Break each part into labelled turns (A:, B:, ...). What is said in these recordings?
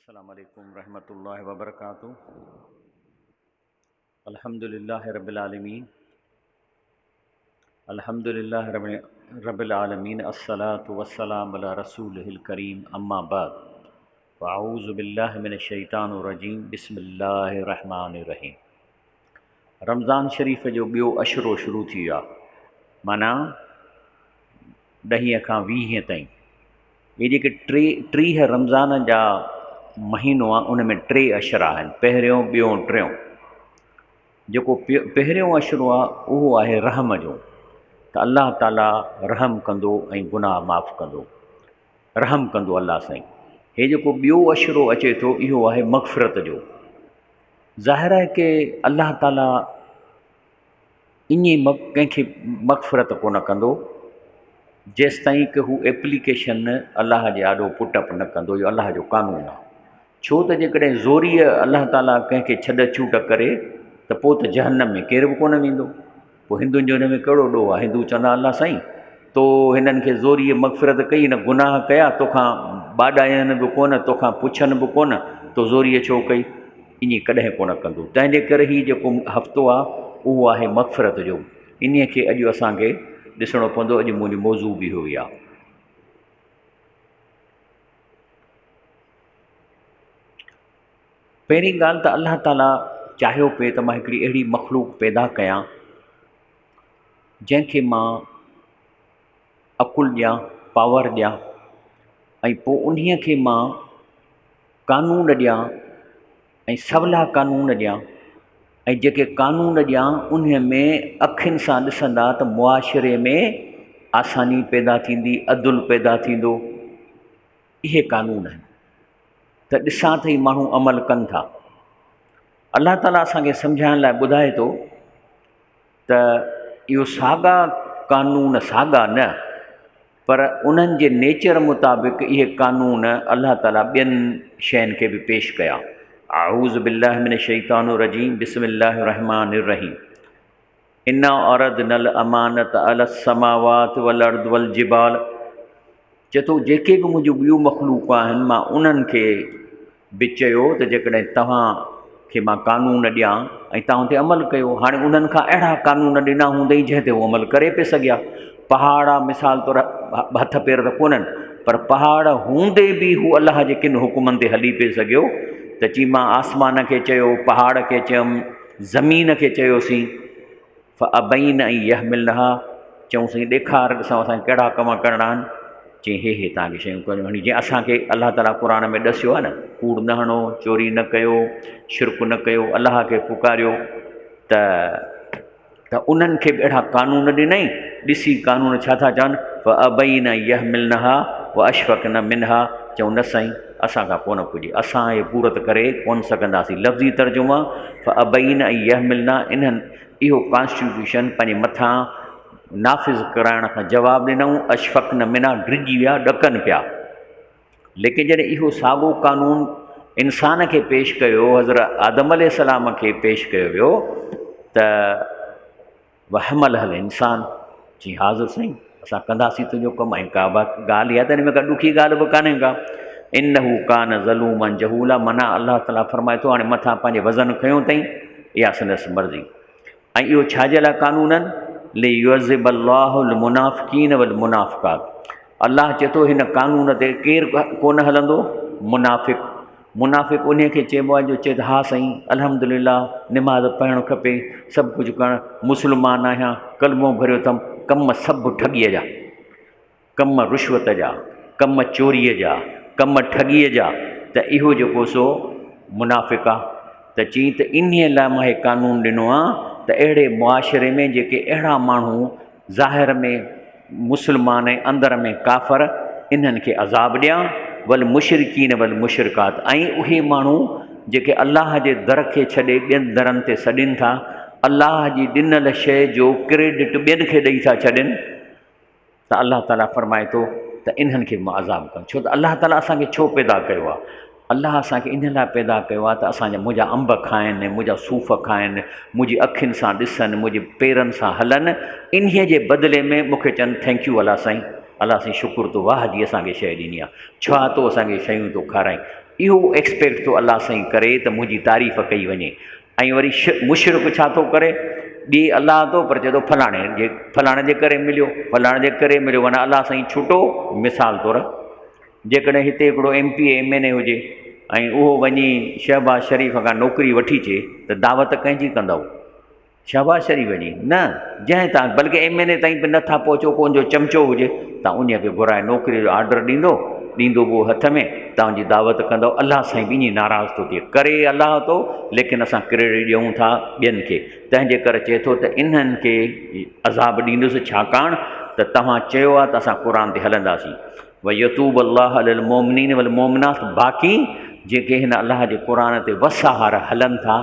A: السلام عليڪم ورحمة الله وبرڪاته الحمد لله رب العالمين الحمد لله رب العالمين الصلاة والسلام على رسوله الڪريم اما بعد فاعوذ بالله من الشيطان الرجيم بسم الله الرحمن الرحيم رمضان شريف جو ٻيو عشرو شروع ٿي ويو آهي معنيٰ ڏهين کان ويهين تائين اهي جيڪي ٽي ٽيهه رمضان جا مهينو آهي ان ۾ ٽي عشرا آهن پهريون ٻيو ٽيون جيڪو پهريون عشرو آهي اهو آهي رحم جو ته الله تعاليٰ رحم ڪندو ۽ گناهه معاف ڪندو رحم ڪندو الله سائين هي جيڪو ٻيو عشرو اچي ٿو اهو آهي مغفرت جو ظاهر آهي ڪي الله تعاليٰ ائين ڪنهن کي مغفرت ڪونه ڪندو جيستائين ڪه هو ايپليڪيشن الله جي آڏو پٽ اپ نه ڪندو اهو الله جو قانون آهي ڇو ته جيڪڏهن زوريء الله تعاليٰ ڪنهن کي ڇڏ ڇوٽ ڪري ته پوء ته جهنم ۾ ڪير به ڪونه ويندو پوء هندن جو هن ۾ ڪهڙو ڏوهه آهي هندو چوندا الله سائين تو هنن کي زوريء مغفرت ڪئي هن گناهه ڪيا توکان ٻاڏائن به ڪونه توکان پڇن به ڪونه تو زوريء ڇو ڪئي ائين ڪڏهن ڪونه ڪندو. تنهن جي ڪري هي جيڪو هفتو آ اهو آهي مغفرت جو. انهيء کي اڄ اسان کي ڏسڻو پوندو. اڄ منهنجو موضوع به اهو ئي آ. پهرين ڳالهه ته الله تعاليٰ چاهيو پئي ته مان هڪڙي اهڙي مخلوق پيدا ڪيان جنهن کي مان عقل ڏيان، پاور ڏيان ۽ پوء انهيء کي مان قانون ڏيان ۽ سولا قانون ڏيان ۽ جيڪي قانون ڏيان انهي ۾ اکين سان ڏسندا ته معاشري ۾ آساني پيدا ٿيندي عدل پيدا ٿيندو اهي قانون آهن ته ڏسان ته هي ماڻهو عمل ڪن ٿا الله تعاليٰ اسانکي سمجهائڻ لاء ٻڌائي ٿو ته اهو ساڳا قانون ساڳا نه پر انهن جي نيچر مطابق اهي قانون الله تعالي ٻين شين کي به پيش ڪيا. اعوذ بالله من الشيطان الرجيم بسم الله الرحمن الرحيم انا عرضنا الامانة علي السماوات والارض والجبال چئي ٿو جيڪي به منهنجون ٻيون مخلوق آهن مان انهن کي به چيو ته جيڪڏهن توهان کي مان قانون ڏيان ۽ توهان تي عمل ڪيو هاڻي انهن کان اهڙا قانون ڏنا هوندئي جنهن تي هو عمل ڪري پئي سگهيا پهاڙ آ مثال طور هٿ پير ته ڪونهن پر پهاڙ هوندي به هو الله جي ڪن حڪمن تي هلي پئي سگهيو ته چي مان آسمان کي چيو پهاڙ کي چيم زمين کي چيوسين فابين ان يحملنها، چئون سائين ڏيکار ڏسون اسان کي ڪهڙا ڪم ڪرڻا آهن، چيائين هي هي توهان کي شيون ڪرڻيون آهن، جيئن اسان کي الله تعاليٰ قرآن ۾ ڏسيو آهي نه، ڪوڙ نه هڻو، چوري نه ڪيو، شرڪ نه ڪيو، الله کي پڪاريو ته ته انهن کي به اهڙا قانون ڏنائين، ڏسي قانون ڇا ٿا چون، فابين ان يحملنها واشفقن منها، چئون نه سائين اسان کان ڪونه پڄي، اسان هي پورت ڪري ڪونه سگهنداسين، لفظي ترجمو فابين ان يحملنها انهن اهو ڪانسٽيٽيوشن پنهنجي مٿان نافذ ڪرائڻ کان جواب ڏنائون، اشفقن منها ڊڄي ويا، ڏڪن پيا. ليڪن جڏهن اهو ساڳو قانون انسان کي پيش ڪيو، حضرت آدم عليه السلام کي پيش ڪيو ويو ته وحملها الانسان چي حاضر سائين اسان ڪنداسين تنهنجو ڪم ۽ ڪا به ڳالهه اها ته هن ۾ ڪا ڏکي ڳالهه به ڪانهي ڪا انه ڪان ظلوما جهولا معنيٰ الله تعاليٰ فرمائي ٿو هاڻي مٿان پنهنجي وزن کنيو اٿئي اها سندس مرضي ۽ اهو ڇا جي لاء قانون آهن ليعذب الله المنافقين والمنافقات الله چئي ٿو هن قانون تي ڪير ڪونه هلندو منافق منافق انهي کي چئبو آهي جو چئي ته ها سائين الحمد لله نماز پڙهڻ کپي سڀ ڪجهه ڪرڻ مسلمان آهيان ڪلمو ڀريو اٿم ڪم سڀ ٺڳيء جا ڪم رشوت جا ڪم چوريء جا ڪم ٺڳيء جا ته اهو جيڪو سو منافق آهي ته چئي ته انهي لاء مان هي قانون ڏنو آهي ته اهڙي معاشري ۾ جيڪي اهڙا ماڻهو ظاهر ۾ مسلمان ۽ اندر ۾ ڪافر انهن کي عذاب ڏيان، والمشرڪين والمشرڪات ۽ اهي ماڻهو جيڪي الله جي در کي ڇڏي ٻين درن تي سڏين ٿا، الله جي ڏنل شيء جو ڪريڊٽ ٻين کي ڏئي ٿا ڇڏين ته الله تعاليٰ فرمائي ٿو ته انهن کي به مان عذاب ڪندس ڇو ته الله تعاليٰ اسان کي ڇو پيدا ڪيو آهي؟ الله اسان کي ان لاء پيدا ڪيو آهي ته اسان جا منهنجا انب کائن، منهنجا صوف کائن، منهنجي اکين سان ڏسن، منهنجي پيرن سان هلن، انهيء جي بدلي ۾ مون کي چون thank you الله سائين، الله سائين شڪر تو واهه جي اسان کي شيء ڏني آ ڇا تو اسان کي شيون ٿو کارائين اهو ايڪسپيڪٽ ٿو الله سائين ڪري ته منهنجي تعريف ڪئي وڃي ۽ وري مشرڪ ڇا ٿو ڪري ڏي الله ٿو پر چئي ٿو فلاڻي جي فلاڻي جي ڪري مليو فلاڻي جي ڪري مليو معنيٰ الله سائين ڇٽو مثال طور جيڪڏهن هتي هڪڙو M P A M N A هجي ۽ اهو وڃي شهباز شريف کان نوڪري وٺي اچي ته دعوت ڪنهن جي ڪندؤ شهباز شريف جي نه جنهن تان بلڪه ايم اين اي تائين به نٿا پهچو ڪو ان جو چمچو هجي تان ان کي گهرائي نوڪري جو آرڊر ڏيندو ڏيندو به هٿ ۾ تان جي دعوت ڪندو الله سائين به ائين ناراض ٿو ٿئي ڪري الله ٿو ليڪن اسان ڪريڊٽ ڏيون ٿا ٻين کي تنهن جي ڪري چئي ٿو ته انهن کي عذاب ڏيندس ڇاڪاڻ ته توهان چيو آهي ته اسان قرآن تي هلنداسين ويتوب الله علي المومنين والمومنات باقي جيڪي هن الله جي قرآن تي وسهار هلن ٿا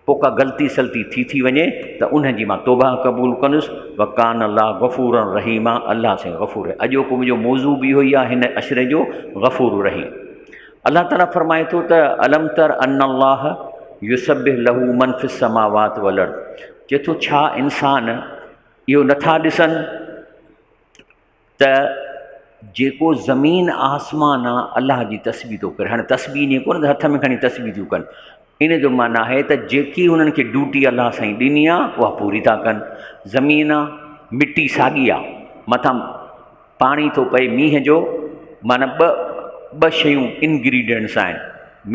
A: پوء ڪا غلطي سلطي ٿي ٿي وڃي ته انهن جي مان توبه قبول ڪندس وڪان الله غفورا رحيما الله سائين غفور اڄوڪو منهنجو موضوع به اهو ئي آهي هن عشري جو غفور رحيم الله تعالي فرمائي ٿو ته الم تر ان الله يسبح له من في السماوات والارض چئي ٿو ڇا انسان اهو نٿا ڏسن ته جيڪو زمين آسمان آ الله جي تسبيح ٿو ڪري هاڻي تسبيح ائين ڪونه ته هٿ ۾ کڻي تسبيح ٿيون ڪن ان جو معنيٰ آهي ته جيڪي هنن کي ڊيوٽي الله سائين ڏني آ اها پوري ٿا ڪن زمين آ مٽي ساڳي آ مٿان پاڻي ٿو پئي مينهن جو معنيٰ ٻه ٻه شيون انگريڊينٽس آهن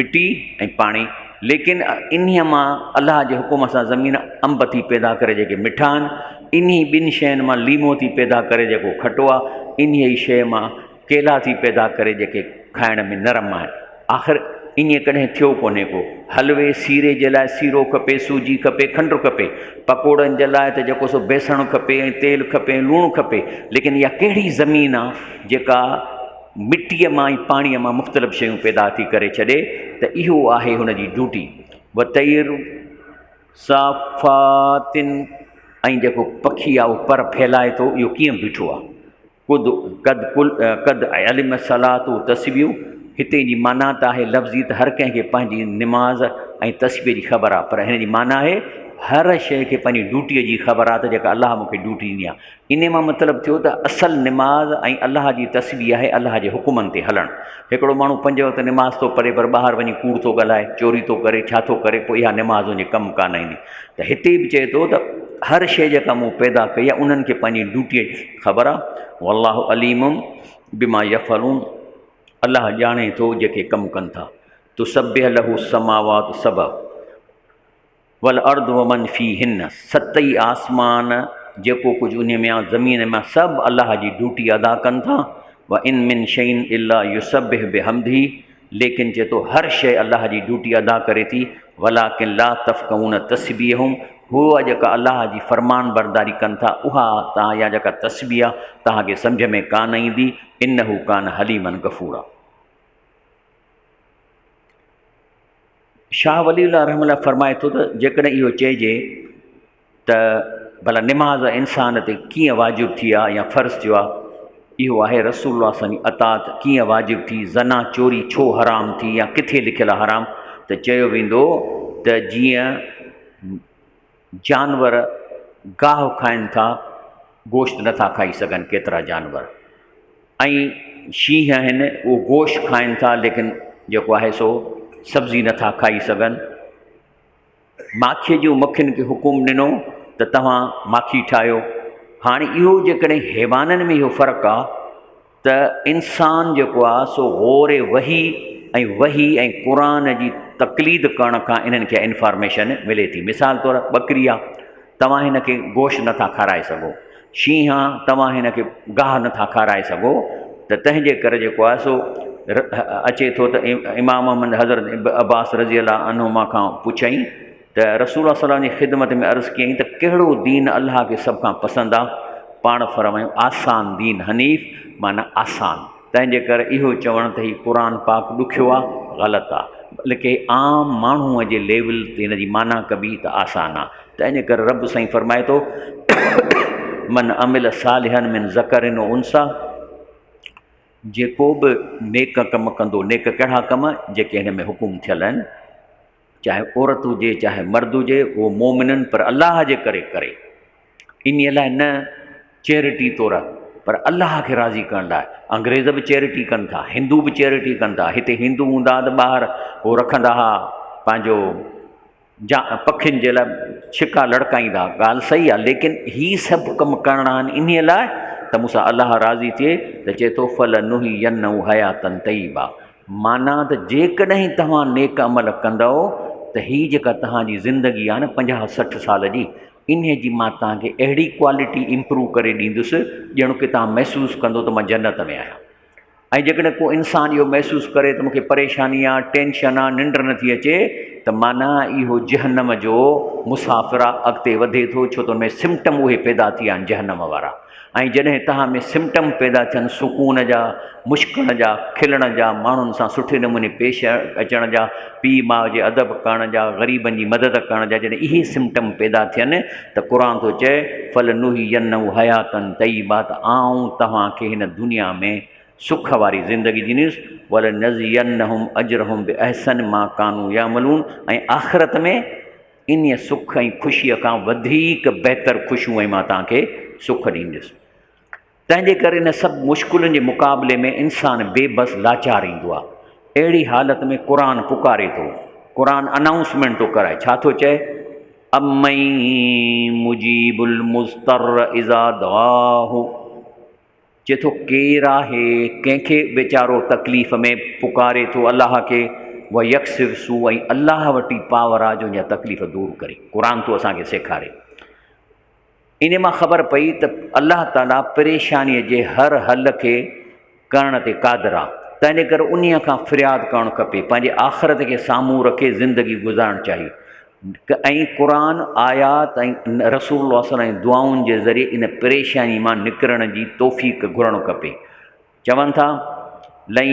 A: مٽي ۽ پاڻي ليڪن انهيء مان الله جي حڪم سان زمين انب ٿي پيدا ڪري جيڪي مٺا آهن انهي ٻن شين مان ليمو ٿي پيدا ڪري جيڪو کٽو آهي انهيء ئي شيء مان ڪيلا ٿي پيدا ڪري جيڪي کائڻ ۾ نرم آهن آخر ائين ڪڏهن ٿيو ڪونهي ڪو حلوي سيري جي لاء سيرو کپي سوجي کپي کنڊ کپي پڪوڙن جي لاء ته جيڪو سو بيسڻ کپي ۽ تيل کپي ۽ لوڻ کپي ليڪن اها ڪهڙي زمين آهي جيڪا مٽيء مان ۽ پاڻيء مان مختلف شيون پيدا ٿي ڪري ڇڏي ته اهو آهي هن جي ڊيوٽي وطير صافات ۽ جيڪو پکي آهي اهو پر ڦهلائي ٿو اهو ڪيئن بيٺو آهي قد قد ڪل قد علم صلاة تسبيح هتي جي معنيٰ ته آهي لفظي ته هر ڪنهن کي پنهنجي نماز ۽ تسبيح جي خبر آهي پر هن جي معنيٰ آهي هر شيء کي پنهنجي ڊيوٽيء جي خبر آهي ته جيڪا الله مون کي ڊيوٽي ڏني آهي انهيء مان مطلب ٿيو ته اصل نماز ۽ الله جي تسبيح آهي الله جي حڪمن تي هلڻ. هڪڙو ماڻهو پنج وقت نماز ٿو پڙهي پر ٻاهر وڃي ڪوڙ ٿو ڳالهائي، چوري ٿو ڪري، ڇا ٿو ڪري پوء اها نماز ان جي ڪم ڪانه ايندي. ته هتي به چئي ٿو ته هر شيء جيڪا مون پيدا ڪئي آهي انهن کي پنهنجي ڊيوٽيء جي خبر آهي. والله عليم بما يفعلون الله ڄاڻي ٿو جيڪي ڪم ڪن ٿا. تسبح له السماوات السبع. والارض ومن فيهن، ست ئي آسمان جيڪو ڪجهه انهي ۾ آهي زمين ۾ آهي سڀ الله جي ڊيوٽي ادا ڪن ٿا، وان من شيء الا يسبح بحمده ليڪن چئي ٿو هر شيء الله جي ڊيوٽي ادا ڪري ٿي، ولڪن لا تفقهون تسبيحهم هو جيڪا الله جي فرمان برداري ڪن ٿا اها توهان يا جيڪا تسبيح آهي توهان کي سمجهه ۾ ڪانه ايندي، انه ڪان حليما غفورا. شاهه ولي الله رحمه الله فرمائي ٿو ته جيڪڏهن اهو چئجي ته ڀلا نماز انسان تي ڪيئن واجب ٿي آ يا فرض ٿيو آ اهو آهي رسول الله صلي الله اطاعت ڪيئن واجب ٿي زنا چوري ڇو حرام ٿي يا ڪٿي لکيل آ حرام ته چيو ويندو ته جيئن جانور گاهه کائن ٿا گوشت نٿا کائي سگهن ڪيترا جانور ۽ شينهن آهن اهو گوشت کائن ٿا ليڪن جيڪو آهي سو سبزي نٿا کائي سگهن ماکيء جون مکين کي حڪم ڏنو ته توهان ماکي ٺاهيو هاڻي اهو جيڪڏهن حيوانن ۾ اهو فرق آهي ته انسان جيڪو آهي سو غور وحي ۽ وحي ۽ قرآن جي تقليد ڪرڻ کان انهن کي انفارميشن ملي ٿي مثال طور ٻڪري آهي توهان هن کي گوشت نٿا کارائي سگهو شينهن آهي توهان هن کي گاهه نٿا کارائي سگهو ته تنهن جي ڪري جيڪو آهي سو اچي ٿو ته امام محمد حضرت عباس رضي الله عنهما کان پڇيائين ته رسول الله صلي الله عليه وسلم جي خدمت ۾ عرض ڪيائين ته ڪهڙو دين الله کي سڀ کان پسند آ؟ پاڻ فرمايو آسان دين حنيف معنيٰ آسان تنهن جي ڪري اهو چوڻ ته هي قرآن پاڪ ڏکيو آ غلط آ بلڪه عام ماڻهوء جي ليول تي هن جي معنيٰ ڪبي ته آسان آ تنهن جي ڪري رب سائين فرمائي ٿو من عمل صالحا من ذڪر و انثيٰ جيڪو به نيڪ ڪم ڪندو نيڪ ڪهڙا ڪم جيڪي هن ۾ حڪم ٿيل آهن چاهي عورت هجي چاهي مرد هجي اهو مومنن پر الله جي ڪري ڪري انهي لاء نه چيرٽي طور پر الله کي راضي ڪرڻ لاء. انگريز به چيرٽي ڪن ٿا، هندو به چيرٽي ڪن ٿا. هتي هندو هوندا ته ٻاهر هو رکندا ها پنهنجو جا پکين جي لاء ڇڪا لڙڪائيندا ها. ڳالهه صحيح آهي ليڪن هي سڀ ڪم ڪرڻا آهن انهيء لاء ته مون سان الله راضي ٿئي ته چئي ٿو فلنحيينه حياة طيبه معنيٰ ته جيڪڏهن توهان نيڪ عمل ڪندؤ ته هي جيڪا توهان جي زندگي آهي نه پنجاهه 60 سال جي انهيء جي مان توهان کي اهڙي ڪوالٽي امپروو ڪري ڏيندس ڄڻ ڪي توهان محسوس ڪندو ته مان جنت ۾ آهيان. ۽ جيڪڏهن ڪو انسان اهو محسوس ڪري ته مون کي پريشاني آ، ٽينشن آ، ننڊ نٿي اچي ته معنيٰ اهو جهنم جو مسافر آ، اڳتي وڌي ٿو ڇو ته ان ۾ سمپٽم اهي پيدا ٿي ويا آهن جهنم وارا ۽ جڏهن توهان ۾ سمپٽم پيدا ٿين سڪون جا، مشڪڻ جا، کلڻ جا، ماڻهن سان سٺي نموني پيش اچڻ جا، پيء ماء جي ادب ڪرڻ جا، غريبن جي مدد ڪرڻ جا جڏهن اهي سمپٽم پيدا ٿين ته قرآن ٿو چئي، فلنحيينه حياة طيبه ته آئون توهان کي هن دنيا ۾ سک واري زندگي ڏينديس، ولنجزينهم اجرهم باحسن ما ڪانوا يعملون ۽ آخرت ۾ انهيء سک ۽ خوشيء کان وڌيڪ بهتر خوشيون ۽ مان توهان کي سک ڏينديس. تنهن جي ڪري ان سڀ مشڪلن جي مقابلي ۾ انسان بي بس لاچار ايندو آهي. اهڙي حالت ۾ قرآن پڪاري ٿو، قرآن انائونسمينٽ ٿو ڪرائي، ڇا ٿو چئي؟ امن مجيب المضطر اذا دعاه چئي ٿو ڪير آهي ڪنهن کي ويچارو تڪليف ۾ پڪاري ٿو الله کي ويڪشف السوء ۽ الله وٽ ئي پاور آهي جو ان جا تڪليف دور ڪري. قرآن ٿو اسان کي سيکاري. انهيء مان خبر پئي ته الله تعاليٰ پريشانيء جي هر حل کي ڪرڻ تي قادر آ، تنهنجي ڪري انهيء کان فرياد ڪرڻ کپي، پنهنجي آخرت کي سامهون رکي زندگي گذارڻ چاهي ۽ قرآن آيات ۽ رسول الله صلي الله عليه وسلم جي دعائن جي ذريعي ان پريشاني مان نڪرڻ جي توفيق گهرڻ کپي. چون ٿا، لن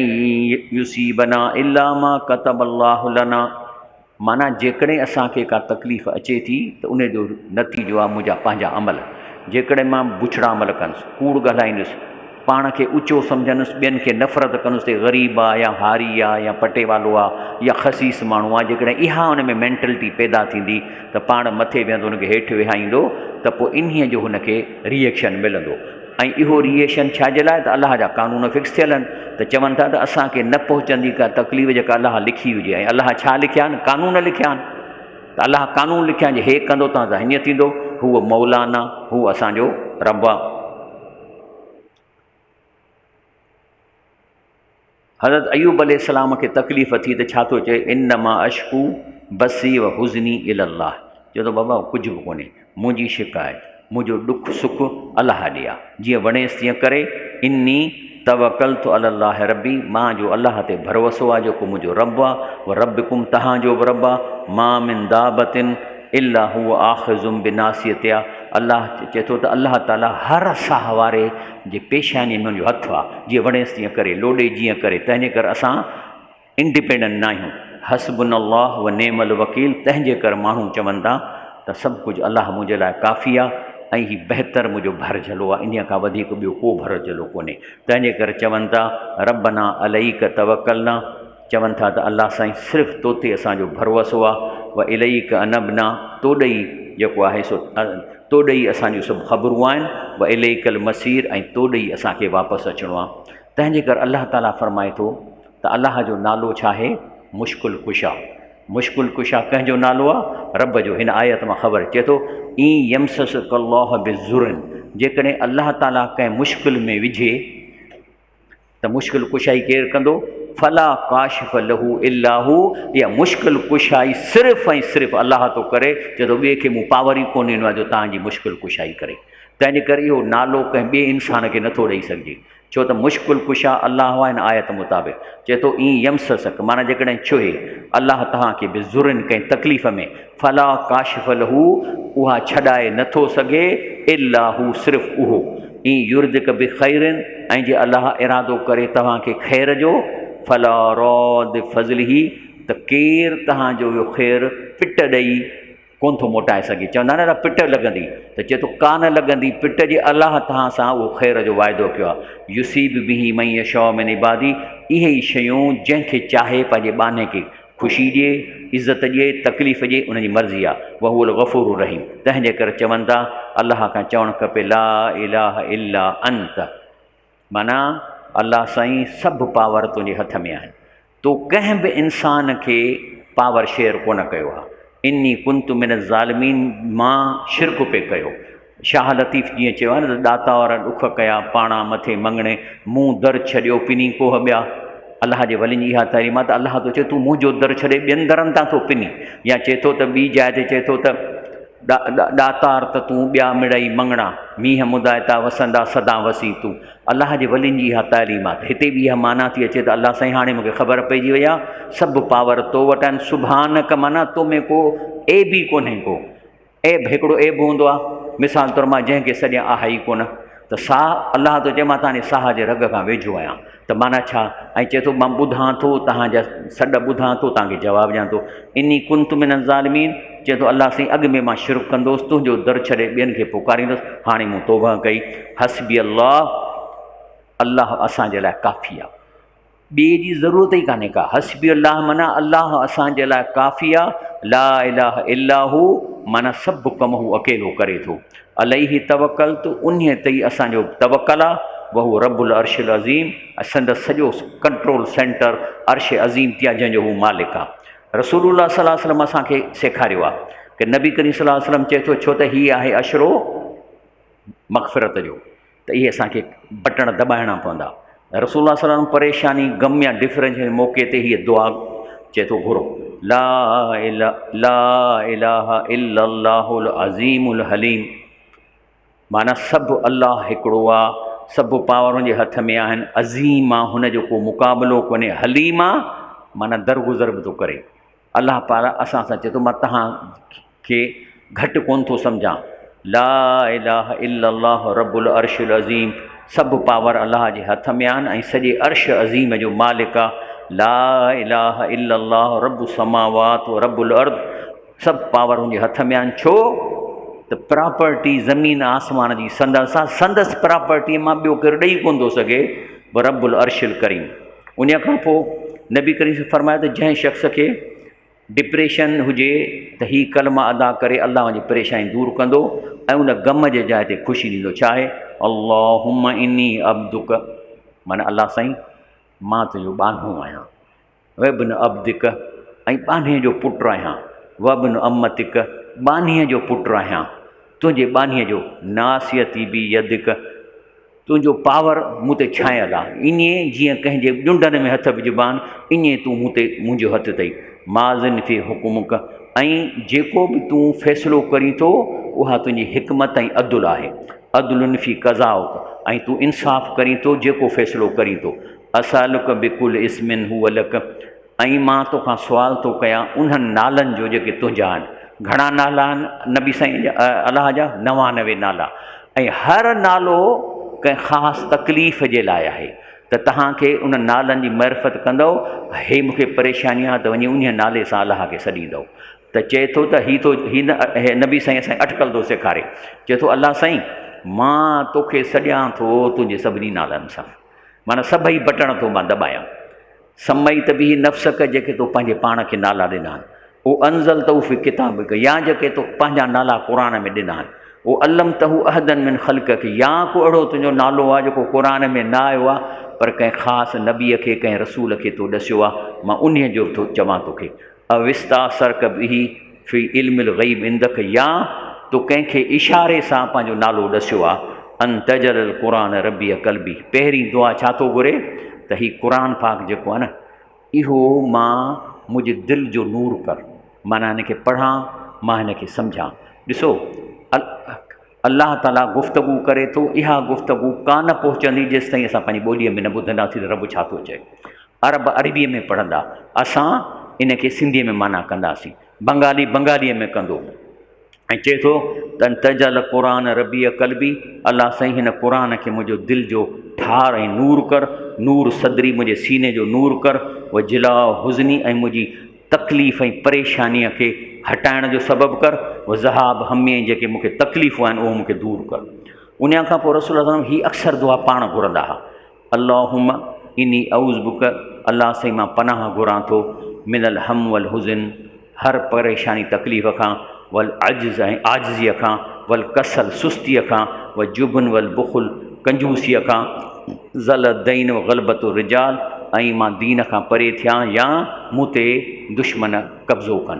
A: يصيبنا الا ما ڪتب الله لنا معنيٰ جيڪڏهن اسان کي ڪا تڪليف اچي ٿي ته ان جو نتيجو آهي منهنجا پنهنجا عمل. جيڪڏهن مان بڇڙا عمل ڪندس، ڪوڙ ڳالهائيندس، پاڻ کي اوچو سمجهندس، ٻين کي نفرت ڪندس ته غريب آ يا هاري آ يا پٽيوالو آ يا خسيس ماڻهو آ، جيڪڏهن اها ان ۾ مينٽلٽي پيدا ٿيندي ته پاڻ مٿي ويهندو ان کي هيٺ ويهائيندو ته پوء انهيء جو هن کي ري ايڪشن ملندو. ۽ اهو ري ايڪشن ڇا جي لاء ته الله جا قانون فڪس ٿيل آهن ته چون ٿا ته اسان کي نه پهچندي ڪا تڪليف جيڪا الله لکي هجي ۽ الله ڇا لکيا آهن قانون لکيا آهن ته الله قانون لکيا آهن جي هي ڪندو تان سان هيئن ٿيندو هو مولانا هو اسان جو رب آ. حضرت ايوب عليه السلام کي تڪليف ٿي ته ڇا ٿو چئي انما اشڪو بثي و حزني الي الله چئي ٿو بابا ڪجهه به ڪونهي منهنجي شڪايت منهنجو ڏک سک الله ڏي آ جيئن وڻيس تيئن ڪري اني توڪلت علي الله ربي مان جو الله تي ڀروسو آ جيڪو منهنجو رب آ و ربڪم تهان جو به رب آ ما من دابة الا هو آخذ بناصيتها الله چئي ٿو ته الله تعالي هر ساهه واري جي پيشانيء ۾ ان جو هٿ آ، جيئن وڻيس تيئن ڪري، لوڏي جيئن ڪري، تنهن جي ڪري اسان انڊيپينڊنٽ ناهيون. حسبنا الله و نعم الوڪيل تنهن جي ڪري ماڻهو چون ٿا ته سڀ ڪجهه الله منهنجي لاء ڪافي آ ۽ هي بهتر منهنجو ڀرجهلو آ، انهيء کان وڌيڪ ٻيو ڪو ڀرجهلو ڪونهي. تنهن جي ڪري چون ٿا ربنا عليڪ توڪلنا چون ٿا ته الله سائين صرف تو تي اسان جو ڀروسو آ، و اليڪ انبنا تو ڏي ئي جيڪو آهي سو تو ڏي ئي اسان جون سڀ خبرون آهن، و اليڪ المصير ۽ تو ڏي ئي اسان کي واپس اچڻو آ. تنهن جي ڪري الله تعاليٰ فرمائي ٿو ته الله جو نالو ڇا آهي؟ مشڪل ڪشا. مشڪل ڪشا ڪنهن جو نالو آ؟ رب جو. هن آيت مان خبر اچي ٿو ان يمسسڪ الله بضر جيڪڏهن الله تعاليٰ ڪنهن مشڪل ۾ وجهي ته مشڪل ڪشائي ڪير ڪندو؟ فلا ڪاشف له الا هو اها مشڪل ڪشائي صرف ۽ صرف الله ٿو ڪري، چئي ٿو ٻئي کي مون پاور ئي ڪونه ڏنو آهي جو توهان جي مشڪل ڪشائي ڪري. تنهن جي ڪري اهو نالو ڪنهن ٻئي انسان کي نٿو ڏئي سگهجي، ڇو ته مشڪل ڪشا الله آهي هن آيت مطابق چئي ٿو ان يمسسڪ معنيٰ جيڪڏهن ڇهي الله توهان کي بضر ڪنهن تڪليف ۾ فلا ڪاشف له اها ڇڏائي نه ٿو سگهي الا هو صرف اهو ان يردک بخير ۽ جي الله ارادو ڪري توهان کي خير جو فلا راد فضله ته ڪير توهان جو اهو خير پٽ ڏئي ڪونه ٿو موٽائي سگهي چوندا آهن نه پٽ لڳندي ته چئي ٿو ڪا نه لڳندي پٽ جي الله توهان سان اهو خير جو واعدو ڪيو آهي يصيب به من يشاء من عباده اهي ئي شيون جنهن کي چاهي پنهنجي ٻانهي کي خوشي ڏئي، عزت ڏئي، تڪليف ڏئي، ان جي مرضي آ، وهو الغفور الرحيم، تنهن جي ڪري چون ٿا، الله کان چوڻ کپي لا اله الا انت. معنيٰ الله سائين سڀ پاور تنهنجي هٿ ۾ آهن تو ڪنهن به انسان کي پاور شيئر ڪونه ڪيو آهي. اني ڪنت من الظالمين مان شرڪ پئي ڪيو. شاهه لطيف جيئن چيو آهي نه ته ڏاتار ڏک ڪيا پاڻا مٿي مڱڻي، مون در ڇڏيو پني ڪوهه ٻيا. الله جي ولين جي اها تعليم آهي ته الله ٿو چئي تون منهنجو در ڇڏي ٻين درن تان ٿو پني يا چئي ٿو ته ٻي جاء تي چئي ٿو ته ڏاتار ته تون ٻيا مڙئي مڱڻا، مينهن مدائتا وسندا سدا وسين تون. الله جي ولين جي اها تعليم آهي ته هتي به اها معنيٰ ٿي اچي ته الله سائين هاڻي مون کي خبر پئجي وئي آهي سڀ پاور تو وٽ آهن سبحانڪ معنيٰ تو ۾ ڪو عيب ئي ڪونهي ڪو عيب هڪڙو عيب هوندو آهي مثال طور مان جنهن کي سڏيان آهي ئي ڪونه ته ساهه الله ٿو چئي مان تنهنجي ساهه جي رڳ کان ويجهو آهيان ته معنيٰ ڇا؟ ۽ چئي ٿو مان ٻڌان ٿو توهان جا سڏ ٻڌان ٿو توهان کي جواب ڏيان ٿو اني ڪنت من الظالمين چئي ٿو الله سائين اڳ ۾ مان شرڪ ڪندو هوس تنهنجو در ڇڏي ٻين کي پڪاريندو هوس هاڻي مون توبه ڪئي حسبي الله الله اسان جي لاء ڪافي آهي ٻئي جي ضرورت ئي ڪانهي ڪا حسبي الله معنيٰ الله اسان جي لاء ڪافي آهي لا اله الا هو معنيٰ سڀ ڪم هو اڪيلو ڪري ٿو عليه توڪلت انهيء تي ئي اسان جو توڪل آ، وهو رب العرش العظيم ۽ سندس سڄو ڪنٽرول سينٽر عرش عظيم تي آ جنهن جو هو مالڪ آ. رسول الله صلي الله عليه وسلم اسان کي سيکاريو آ ڪه نبي ڪريم صلي الله عليه وسلم چئي ٿو ڇو ته هي آهي عشرو مغفرت جو ته اهي اسان کي بٽڻ دٻائڻا پوندا. رسول الله صلي الله عليه وسلم پريشاني، غم يا ڊفرنس جي موقعي تي هيء دعا چئي ٿو گهرو، لا لا اله الا الله العظيم الحليم معنيٰ سڀ الله هڪڙو آ، سڀ پاور ان جي هٿ ۾ آهن، عظيم آ، هن جو ڪو مقابلو ڪونهي، حليم آ معنيٰ درگذر به ٿو ڪري. الله پاڪ اسان سان چئي ٿو مان توهان کي گهٽ ڪونه ٿو سمجهان لا اله الا الله رب العرش العظيم سڀ پاور الله جي هٿ ۾ آهن ۽ سڄي عرش عظيم جو مالڪ آ لا اله الا الله رب السماوات و رب الارض سڀ پاور ان جي هٿ ۾ آهن ڇو ته پراپرٽي زمين آسمان جي سندس آ سندس پراپرٽي مان ٻيو ڪير ڏئي ڪونه ٿو سگهي رب العرش الڪريم انهيء کان پوء نبي ڪريم صلي فرمايو ته جنهن شخص کي ڊپريشن هجي ته هي ڪلمه ادا ڪري الله ان جي پريشاني دور ڪندو ۽ ان غم جي جاء تي خوشي ڏيندو ڇا آهي اللهم اني عبدک معنی الله سائين مان تنهنجو ٻانهو آهيان وابن عبدک ۽ ٻانهي جو پٽ آهيان وابن امتک ٻانهي جو پٽ آهيان تنهنجي ٻانهي جو ناصيتي بي يدک تنهنجو پاور مون تي ڇانيل آ، ائين جيئن ڪنهن جي ڄنڊن ۾ هٿ وجهبا آهن، ائين تون مون تي منهنجو هٿ اٿئي. ماض في حڪمک ۽ جيڪو به تون فيصلو ڪرين ٿو، اها تنهنجي حڪمت ۽ عدل آهي. عدل في قضاؤک ۽ تون انصاف ڪرين ٿو جيڪو فيصلو ڪرين ٿو. اسالک بڪل اسم هو لک ۽ مان توکان سوال ٿو ڪيان انهن نالن جو جيڪي تنهنجا آهن. گهڻا نالا آهن نبي سائين جا الله جا؟ 99 نالا ۽ هر نالو ڪنهن خاص تڪليف جي لاء آهي ته توهان کي انهن نالن جي معرفت ڪندؤ هي مون کي پريشاني آهي ته وڃي انهي نالي سان الله کي سڏيندؤ ته چئي ٿو ته هي ٿو هي نه نبي سائين اسان کي اٽڪل ٿو سيکاري چئي ٿو الله سائين مان توکي سڏيان ٿو تنهنجي سڀني نالن سان معنيٰ سڀئي بٽڻ ٿو مان دٻايان سميت به نفسک جيڪي تو پنهنجي پاڻ کي نالا ڏنا آهن، او انزلته في ڪتابک يا جيڪي تو پنهنجا نالا قرآن ۾ ڏنا آهن، او علمته احدا من خلقک يا ڪو اهڙو تنهنجو نالو آهي جيڪو قرآن ۾ نه آيو آهي پر ڪنهن خاص نبيء کي ڪنهن رسول کي تو ڏسيو آهي مان انهيء جو ٿو چوان توکي او استاثرک به في علم الغيب عندک يا تو ڪنهن کي اشاري سان پنهنجو نالو ڏسيو آ ان تجعل القرآن ربيع قلبي پهرين دعا ڇا ٿو گهري ته هي قرآن پاڪ جيڪو آ نه اهو مان منهنجي دل جو نور ڪر معنيٰ هن کي پڙهان مان هن کي سمجهان ڏسو الله تعاليٰ گفتگو ڪري ٿو اها گفتگو ڪانه پهچندي جيستائين اسان پنهنجي ٻوليء ۾ نه ٻڌنداسين ته رب ڇا ٿو چئي عرب عربيء ۾ پڙهندا، اسان ان کي سنڌيء ۾ معنيٰ ڪنداسين. بنگالي بنگاليء ۾ ڪندو ۽ چئي ٿو ته ان تجعل قرآن ربيع قلبي الله سائين هن قرآن کي منهنجو دل جو ٺار ۽ نور ڪر، نور صدري منهنجي سيني جو نور ڪر، و جلاء حزني ۽ منهنجي تڪليف ۽ پريشانيء کي هٽائڻ جو سبب ڪر، و ذهاب همي ۽ جيڪي مون کي تڪليفون آهن اهو مون کي دور ڪر. انهيء کان پوء رسول الله صلي الله عليه وسلم هي اڪثر دعا پاڻ گهرندا ها. اللهم اني اعوذ بک الله سائين مان پناهه گهران ٿو من الهم والحزن هر پريشاني تڪليف کان والعجز ۽ عاجزيء کان والڪسل سستيء کان والجبن والبخل ڪنجوسيء کان. ضل الدين و غلبة الرجال ۽ مان دين کان پري ٿيان يا مون تي دشمن قبضو ڪن.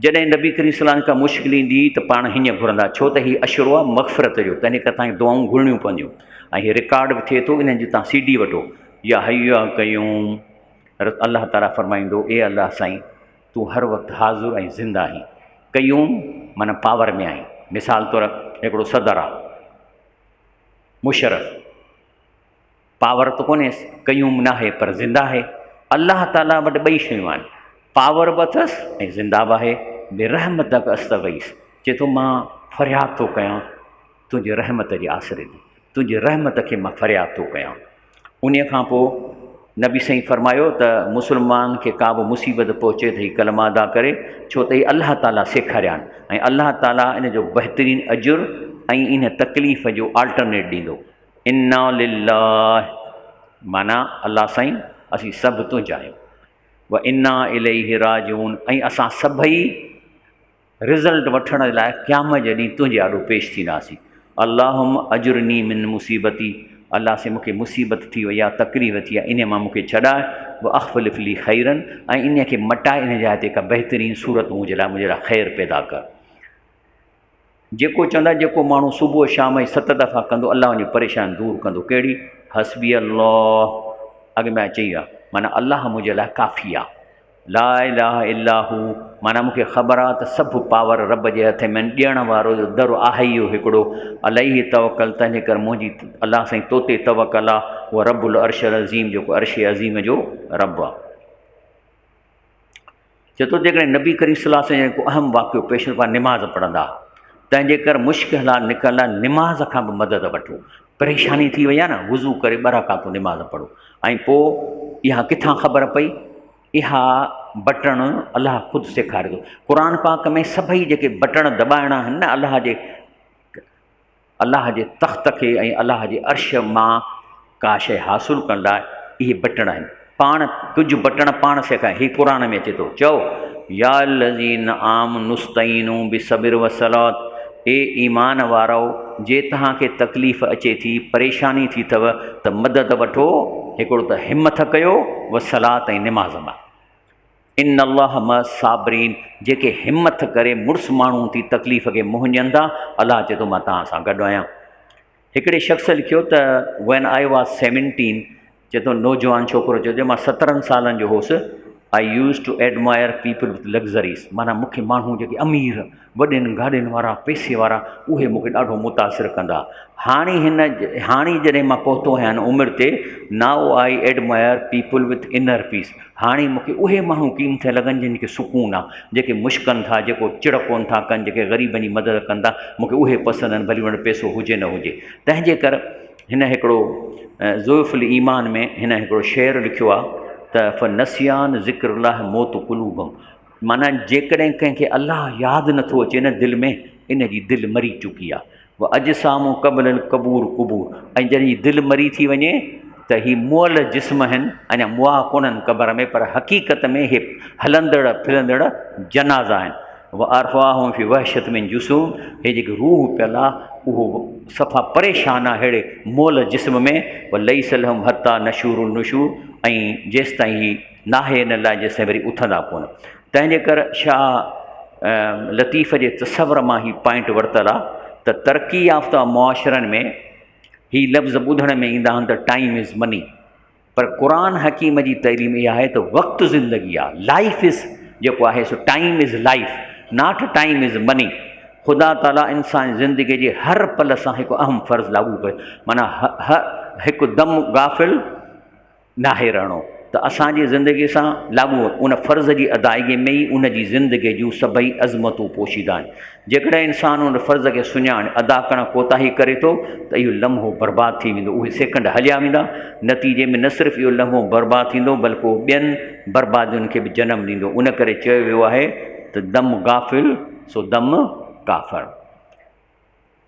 A: جڏهن نبي ڪريم صلي الله عليه وسلم ڪا مشڪل ايندي هئي ته پاڻ هيئن گهرندا ڇو ته هي عشرو آهي مغفرت جو تنهن ڪري توهان کي دعائون گهرڻيون پونديون ۽ هي رڪارڊ به ٿئي ٿو انهن جي توهان سي ڊي وٺو يا حي يا قيوم الله تعاليٰ فرمائيندو اي الله سائين تون هر وقت حاضر ۽ زنده آهين قيوم معنيٰ پاور ۾ آهين مثال طور هڪڙو صدر آهي مشرف پاور ته ڪونهيس، قيوم ناهي پر زنده آهي. الله تعاليٰ وٽ ٻئي شيون آهن، پاور به اٿس ۽ زنده به آهي. برحمتک استغيث چئي ٿو مان فرياد ٿو ڪيان تنهنجي رحمت جي آسري تي، تنهنجي رحمت کي مان فرياد ٿو ڪيان. انهيء کان پوء نبي سائين فرمايو ته مسلمان کي ڪا به مصيبت پهچي ته هي ڪلمه ادا ڪري، ڇو ته هي الله تعاليٰ سيکاريا آهن ۽ الله تعاليٰ ان جو بهترين اجر ۽ ان تڪليف جو آلٽرنيٽ ڏيندو. انا لله معنيٰ الله سائين اسين سڀ تنهنجا آهيون و انا اليه راجعون ۽ اسان سڀئي رزلٽ وٺڻ لاء قيامت جي ڏينهن تنهنجي آڏو پيش ٿينداسين اللهم اجرني من مصيبتي الله سائين مونکي مصيبت ٿي وئي آهي تڪليف ٿي آهي ان مان مونکي ڇڏاء و اخلف لي خيرا ۽ ان کي مٽائي ان جاء تي ڪا بهترين صورت منهنجي لاء منهنجي لاء خير پيدا ڪر جيڪو چوندا جيڪو ماڻهو صبح شام ۽ ست دفعا ڪندو الله ان جي پريشاني دور ڪندو ڪهڙي حسبي الله اڳ ۾ چئي آ معنيٰ الله منهنجي لاء ڪافي آ لا اله الا هو معنيٰ مونکي خبر آ ته سڀ پاور رب جي هٿ ۾ ڏيڻ وارو جو در آهي ئي هڪڙو عليه توڪل تنهنجي ڪر منهنجي الله سائين تو تي توڪل آ هو رب العرش العظيم جيڪو عرش عظيم جو رب آ چئي ٿو جيڪڏهن نبي ڪريم صلي الله عليه وسلم ڪو اهم واقعو پيش ايندو پاڻ نماز پڙهندا تنهن جي ڪر مشڪل حالات نڪرڻ لاء نماز کان به مدد وٺو پريشاني ٿي وئي آهي نه وضو ڪري ٻه رڪعتون نماز پڙهو ۽ پوء اها ڪٿان خبر پئي اها بٽڻ الله خود سيکاري ٿو قرآن پاڪ ۾ سڀئي جيڪي بٽڻ دٻائڻا آهن نه الله جي الله جي تخت کي ۽ الله جي عرش مان ڪا شيء حاصل ڪرڻ لاء اهي بٽڻ آهن. پاڻ ڪجهه بٽڻ پاڻ سيکاريا. هي قرآن ۾ اچي ٿو. چئو، يا الذين آمنوا استعينوا بالصبر والصلاة اي ايمان وارؤ! جي توهان کي تڪليف اچي ٿي، پريشاني ٿي اٿو ته مدد وٺو، هڪڙو ته همٿ ڪيو، والصلاة ۽ نماز مان. ان الله مع الصابرين جيڪي همٿ ڪري مڙس ماڻهو ٿي تڪليف کي منهن ڏين ٿا الله چئي ٿو مان توهان سان گڏ آهيان. هڪڙي شخص لکيو ته When I was 17 چئي ٿو نوجوان ڇوڪرو چئي ٿو مان سترهن سالن جو هوس I used to admire people with luxuries معنيٰ مون کي ماڻهو جيڪي امير وڏين گاڏين وارا پئسي وارا اهي مون کي ڏاڍو متاثر ڪندا. هاڻي هن هاڻي جڏهن مان پهتو آهيان هن عمر تي now I admire people with inner peace هاڻي مون کي اهي ماڻهو ڪين ٿا لڳن جن کي سڪون آ جيڪي مشڪن ٿا جيڪو چڙ ڪون ٿا ڪن جيڪي غريبن جي مدد ڪن ٿا مون کي اهي پسند آهن ڀلي ان وٽ پئسو هجي نه هجي تنهن جي ڪر هن هڪڙو ضعف الايمان ۾ هن هڪڙو شعر لکيو آ ته فنسيان ذڪر الله موت قلوبهم معنيٰ جيڪڏهن ڪنهن کي الله ياد نٿو اچي نه دل ۾ ان جي دل مري چڪي آهي واجسام قبل القبور قبور ۽ جڏهن جي دل مري ٿي وڃي ته هي مئل جسم آهن اڃا مئا ڪونهن قبر ۾ پر حقيقت ۾ هي هلندڙ ڦرندڙ جنازا آهن وارواحهم في وحشت من جسوم هي جيڪي روح پيل آهي اهو صفا پريشان آهي ههڙي مئل جسم ۾ وليس لهم حتي نشور النشور ۽ جيستائين هي ناهي ان لاء جيستائين وري اٿندا ڪونه. تنهن جي ڪر شاهه لطيف جي تصور مان هي پوائنٽ ورتل آ ته ترقي يافته معاشرن ۾ هي لفظ ٻڌڻ ۾ ايندا آهن ته ٽائيم is مني پر قرآن حڪيم جي تعليم اها آهي ته وقت زندگي آ لائف از جيڪو آهي سو time is life not time is money خدا تعاليٰ انسان زندگي جي هر پل سان هڪ اهم فرض لاڳو ڪيو معنيٰ هڪ دم غافل ناهي رهڻو ته اسان جي زندگي سان لاڳو ان فرض جي ادائگي ۾ ئي ان جي زندگي جون سڀئي عظمتون پوشيده آهن. جيڪڏهن انسان ان فرض کي سڃاڻي ادا ڪرڻ ڪوتاهي ڪري ٿو ته اهو لمحو برباد ٿي ويندو، اهي سيڪنڊ هليا ويندا، نتيجي ۾ نه صرف اهو لمحو برباد ٿيندو بلڪ اهو ٻين بربادين کي به جنم ڏيندو. ان ڪري چيو ويو آهي ته دم غافل سو دم ڪافر.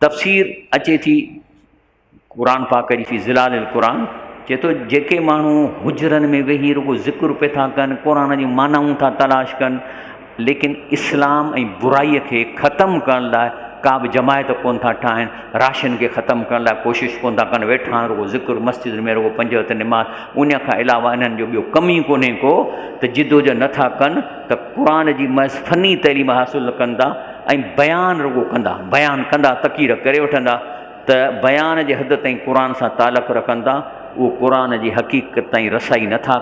A: تفسير اچي ٿي قرآن پاڪ جي في ظلال القرآن چئي ٿو جيڪي ماڻهو حجرن ۾ ويهي رڳو ذڪر پئي ٿا ڪن قرآن جون معنائون ٿا تلاش ڪن ليڪن اسلام ۽ برائي کي ختم ڪرڻ لاء ڪا به جماعت ڪونه ٿا ٺاهن، راشن کي ختم ڪرڻ لاء ڪوشش ڪونه ٿا ڪن، ويٺا آهن رڳو ذڪر مسجد ۾ رڳو پنج وقت نماز، ان کان علاوه انهن جو ٻيو ڪم ئي ڪونهي ڪو ته جدوجهد نه ٿا ڪن ته قرآن جي محض فني تعليم حاصل ڪن ٿا ۽ بيان رڳو ڪندا، بيان ڪندا تقرير ڪري وٺندا ته بيان جي حد تائين قرآن سان تعلق رکن ٿا، اهو قرآن جي حقيقت تائين رسائي نه ٿا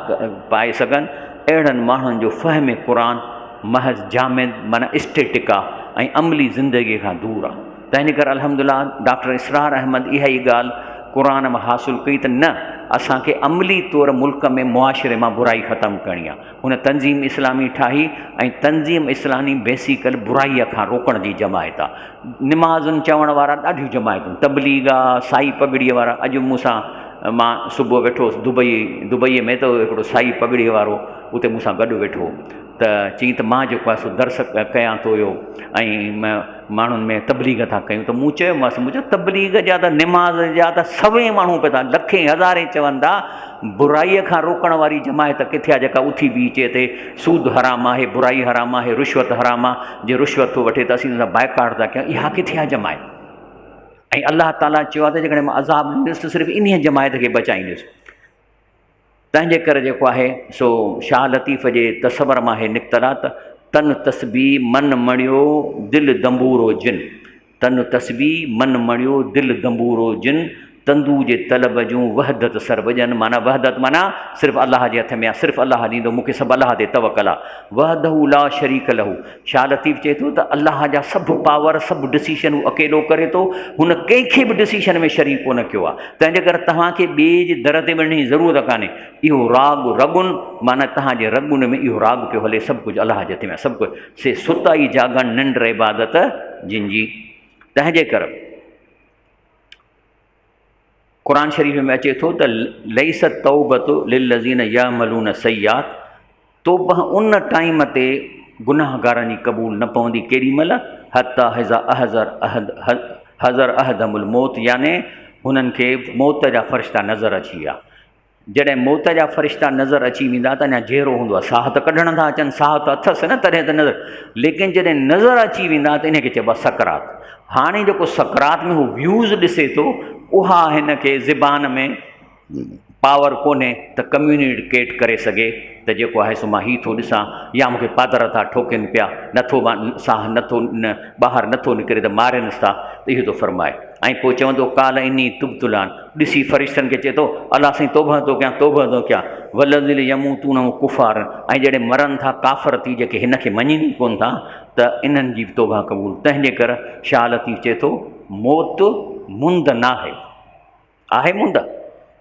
A: پائي سگهن، اهڙن ماڻهن جو فهم قرآن محض جامد معنيٰ اسٽيٽڪ آ ۽ عملي زندگيء کان دور آ. تنهن ڪري الحمدلله ڊاڪٽر اسرار احمد اها ئي ڳالهه قرآن مان حاصل ڪئي ته نه اسان کي عملي طور ملڪ ۾ معاشري مان برائي ختم ڪرڻي آ. هن تنظيم اسلامي ٺاهي ۽ تنظيم اسلامي بيسيڪل برائيء کان روڪڻ جي جماعت آ. نمازن چوڻ وارا ڏاڍيون جماعتون تبليغ آ، سائي پڳڙيء وارا اڄ مون سان مان صبح ويٺو هوس دبئي دبئيء ۾ ته هڪڙو سائي پڳڙيء وارو اتي مون سان گڏ ويٺو هو. ته چيائين ته مان جيڪو آهي سو درس ڪيان ٿو اهو ۽ ماڻهن ۾ تبليغ ٿا ڪيون ته مون چيومانس مون چيو تبليغ جا ته نماز جا ته سوين ماڻهو پيا ٿا لکين هزارين چون ٿا برائي کان روڪڻ واري جماعت ڪٿي آهي جيڪا اٿي بيهي چئي ته سود حرام آهي برائي حرام آهي رشوت حرام آهي جي رشوت ٿو وٺي ته اسين ان سان بائيڪاٽ ٿا ڪيون اها ڪٿي آهي جماعت ۽ الله تعاليٰ چيو آهي ته جيڪڏهن مان عذاب ڏيندس ته صرف انهيء جماعت کي بچائيندس تنهن جي ڪري جيڪو آهي سو شاهه لطيف جي تصور مان هي نڪتل آهي ته تن تسبيح من مڻيو دل دنبورو جن تن تسبيح من مڻيو دل دنبورو جن تندو جي طلب جون وحدت سر وڄن معنيٰ وحدت معنيٰ صرف الله جي هٿ ۾ آهي صرف الله ڏيندو مون کي سڀ الله تي توڪل آهي وحده لا شريڪ له شاهه لطيف چئي ٿو ته الله جا سڀ پاور سڀ ڊسيشن هو اڪيلو ڪري ٿو هن ڪنهن کي به ڊسيشن ۾ شريڪ ڪونه ڪيو آهي تنهن جي ڪري توهان کي ٻئي جي در تي وڃڻ جي ضرورت ڪانهي اهو راڳ رڳن معنيٰ توهان جي رڳن ۾ اهو راڳ پيو هلي سڀ ڪجهه الله جي هٿ ۾ سڀ ڪجهه سي ستا ئي جاڳن ننڊ عبادت جن جي تنهن جي ڪري قرآن شريف ۾ اچي ٿو ته ليس التوبة للذين يعملون السيئات توبه ان ٽائيم تي گناهگارن جي قبول نه پوندي ڪيڏي مهل حتي اذا احضر احد حضر احدهم الموت يعني هنن کي موت جا فرشتا نظر اچي ويا جڏهن موت جا فرشتا نظر اچي ويندا ته اڃا جيئرو هوندو آهي، ساهه ته ڪڍڻ ٿا اچن، ساهه ته اٿس نه تڏهن ته نظر، ليڪن جڏهن نظر اچي ويندا ته ان کي چئبو آهي سڪرات. هاڻي جيڪو سڪرات ۾ هو ويوز ڏسي ٿو اها هن کي زبان ۾ پاور ڪونهي ته ڪميونيڪيٽ ڪري سگهي ته جيڪو آهي سو مان هي ٿو ڏسان يا مون کي پادر ٿا ٺوڪين پيا، نٿو مان ساهه نٿو ٻاهر نٿو نڪري ته مارينس ٿا ته اهو ٿو فرمائي ۽ پوء چوندو قال اني تبت الان ڏسي فرشتن کي چئي ٿو، الله سائين توبهه ٿو ڪيان، توبهه ٿو ڪيان. والذين يموتون وهم ڪفار ۽ جڏهن مرن ٿا ڪافر ٿي جيڪي هن کي مڃين ئي ڪونه ٿا ته انهن جي به توبهه قبول. تنهن جي ڪر شاهه لطيف چئي ٿو، موت مند ناهي. آهي مند؟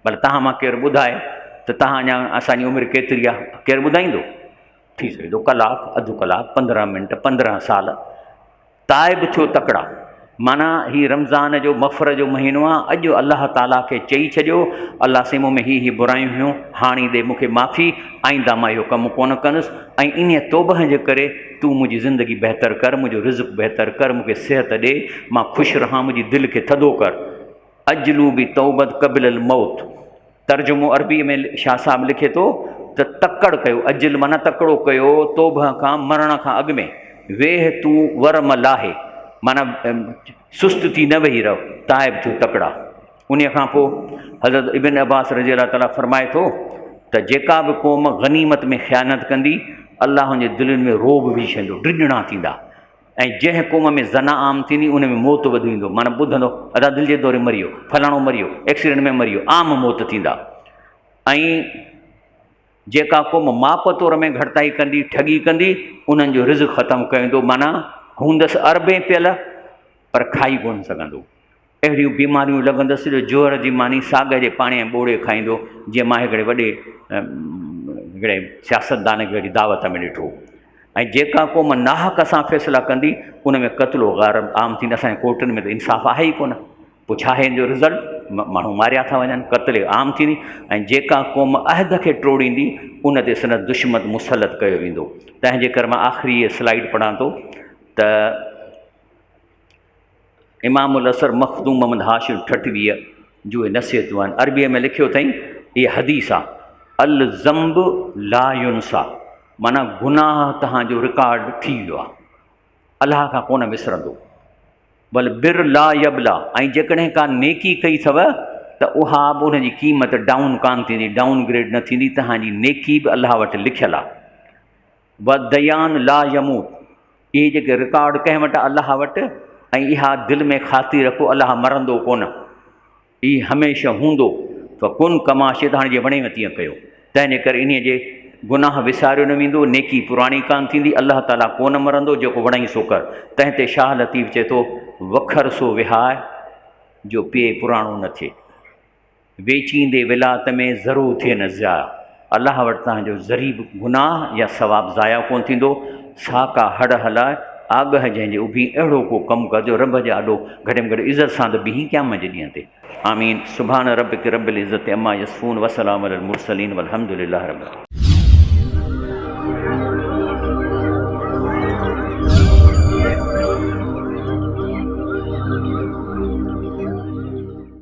A: ڀلا توهان مان ڪير ٻڌائي ته توهان اڃا اسان جي عمر ڪيتري آهي؟ ڪير ٻڌائيندو؟ ٿي سگهي ٿو ڪلاڪ، اڌ ڪلاڪ، 15 منٽ، 15 سال. تائب ٿيو تڪڙا. معنيٰ هي رمضان جو مغفرت جو مهينو آ، اڄ الله تعاليٰ کي چئي ڇڏيو، الله سائين مون ۾ هي هي برايون هيون، هاڻي ڏي مون کي معافي، آئنده مان اهو ڪم ڪونه ڪندس ۽ انهيء توبهه جي ڪري تون منهنجي زندگي بهتر ڪر، منهنجو رزق بهتر ڪر، مون کي صحت ڏي، مان خوش رهان، منهنجي دل کي ٿڌو ڪر. عجلو بتوبت قبل الموت. ترجمو عربيء ۾ شاهه صاحب لکي ٿو ته تڪڙ ڪيو، عجل معنيٰ تڪڙو ڪيو، توبهه کان مرڻ کان اڳ ۾، ويهه تون ورم لاهي، معنيٰ سست ٿي نه ويهي رهه، تائب ٿيو تڪڙا. انهيء کان پوء حضرت ابن عباس رضي الله تعاليٰ فرمائي ٿو ته جيڪا به قوم غنيمت ۾ خيانت ڪندي، الله ان جي دلين ۾ رعب وجهي ڇڏيندو، ڊڄڻا ٿيندا. ۽ جنهن قوم ۾ زنا عام ٿيندي ان ۾ موت وڌي ويندو معنيٰ ٻڌندو ادا دل جي دوري مري ويو فلاڻو مري ويو ايڪسيڊنٽ ۾ مري ويو عام موت ٿيندا ۽ جيڪا قوم ماپ طور ۾ گهٽتائي ڪندي ٺڳي ڪندي انهن جو رزق ختم ڪيو ويندو معنيٰ هوندس اربين پيل پر کائي ڪونه سگهندو اهڙيون بيماريون لڳندس جو جوئر جي ماني ساڳ جي پاڻي ۽ ٻوڙي کائيندو، جيئن مان هڪڙي وڏي هڪڙي سياستدان کي هڪڙي دعوت ۾ ڏٺو. ۽ جيڪا قوم ناحق سان فيصلا ڪندي، ان ۾ قتل و غارت عام ٿيندي. اسان جي ڪورٽن ۾ ته انصاف آهي ئي ڪونه. پوء ڇا آهي ان جو رزلٽ؟ ماڻهو ماريا ٿا وڃن، قتل عام ٿيندي ۽ جيڪا قوم عهد کي ٽوڙيندي، ان تي سندس دشمن مسلط ڪيو ويندو. تنهن جي ڪري مان آخري هيء سلائيڊ پڙهان ٿو ته. امام العصر مخدوم محمد هاشم ٺٽويء جون اهي نصيحتون آهن. عربيء ۾ لکيو اٿائين، هيء حديث آ، الذنب لا ينسيٰ معنيٰ گناهه توهان جو رڪارڊ ٿي ويو آ، الله کان ڪونه وسرندو. والبر لا يبليٰ ۽ جيڪڏهن ڪا نيڪي ڪئي اٿو ته اها به ان جي قيمت ڊائون ڪانه ٿيندي، ڊائون گريڊ نه ٿيندي، توهان جي نيڪي به الله وٽ لکيل آهي. والديان لا يموت اهي جيڪي رڪارڊ ڪنهن وٽ الله وٽ ۽ اها دل ۾ خاطري رکو الله مرندو ڪونه. هي هميشه هوندو، فڪن ڪما شئت هاڻي جيئن وڻيو تيئن ڪيو. تنهنجي ڪري انهيء جي گناهه وساريو نه ويندو، نيڪي پراڻي ڪانه ٿيندي، الله تعاليٰ ڪونه مرندو، جيڪو وڻئي سو ڪر. تنهن تي شاهه لطيف چئي ٿو، وکر سو وهاء، جو پيئي پراڻو نه ٿئي. ويچيندي ولات ۾، ذرو ٿئي نه ضياع. الله وٽ توهان جو ذري به گناهه يا ثواب ضايع ڪونه ٿيندو، سا ڪا هڙ هلاء، آڳهه جنهن جي اڀين اهڙو ڪو ڪم ڪر جو رب جي آڏو گهٽ ۾ گهٽ عزت سان ته بيهين قيامت جي ڏينهن تي. آمين سبحان ربک رب العزت عما يصفون وسلام علي المرسلين والحمد لله رب العالمين.